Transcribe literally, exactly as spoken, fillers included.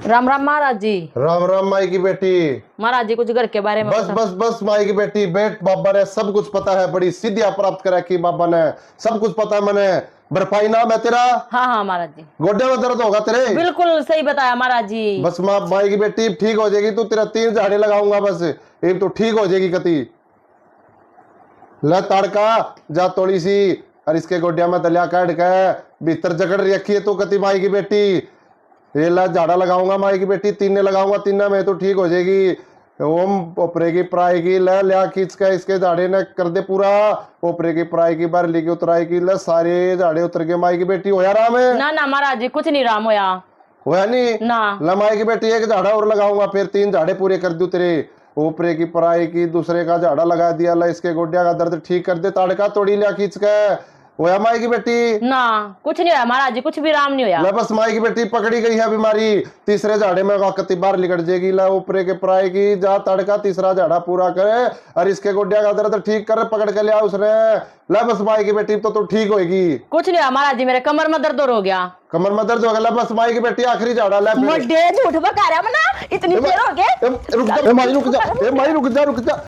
राम राम महाराज जी। राम राम माई की बेटी। महाराज जी, कुछ घर के बारे में बस बता- बस बस माई की बेटी, बैठ, बाबा ने सब कुछ पता है, बड़ी सिद्धियां प्राप्त कर रखी बाबा ने, सब कुछ पता है मैंने। भरपाई नाम है तेरा। हाँ हाँ महाराज जी। गोड्या में दर्द होगा तेरे। बिल्कुल सही बताया महाराज जी। बस माँ, माई की बेटी, ठीक हो जाएगी तू, तेरा तीन झाड़े लगाऊंगा बस, ये तो ठीक हो जाएगी कती। ले ताड़का, जा थोड़ी सी, और इसके गोड्या में दलिया काट के भीतर जकड़ रखी है तू कती माई की बेटी। ये ला झाड़ा लगाऊंगा माई की बेटी, तीन ने लगाऊंगा, तीन में तो ठीक हो जाएगी। ओम ओपरे की पराई की ले, लिया खींच के इसके झाड़े ने कर दे पूरा। ओपरे की पराई की, बाहर लेके उतराई की ले, सारे झाड़े उतर के माई की बेटी होया राम है। ना ना महाराज जी, कुछ नहीं राम होया। होया नहीं? ना। ले माई की बेटी, एक झाड़ा और लगाऊंगा, फिर तीन झाड़े पूरे कर दूं तेरे। ओपरे की पराई की, दूसरे का झाड़ा लगा दिया, ले इसके गोड्या का दर्द ठीक कर दे, ताड़का तोड़ी लिया खींच के। होया माई की बेटी? ना, कुछ नहीं होया महाराज जी, कुछ भी राम नहीं होया। ले बस माई की बेटी, पकड़ी गई है बीमारी, तीसरे झाड़े में का कती बाहर निकल जाएगी। ले ऊपरे के पराई की, जा ताड़का तीसरा झाड़ा पूरा करे और इसके गोड्या का दर्द ठीक कर, पकड़ के लिया उसने। ले बस माई की बेटी, तो तू ठीक होएगी। कुछ नहीं होया महाराज जी, मेरे कमर में दर्द और हो गया। कमर में दर्द हो गया? ले बस माई की बेटी, आखिरी झाड़ा ले फिर। मड्डे झूठ बका रहा मना, इतनी ए, देर हो गई। ए, रुक जा, ए, माई रुक जा, ए, माई रुक जा, रुक जा।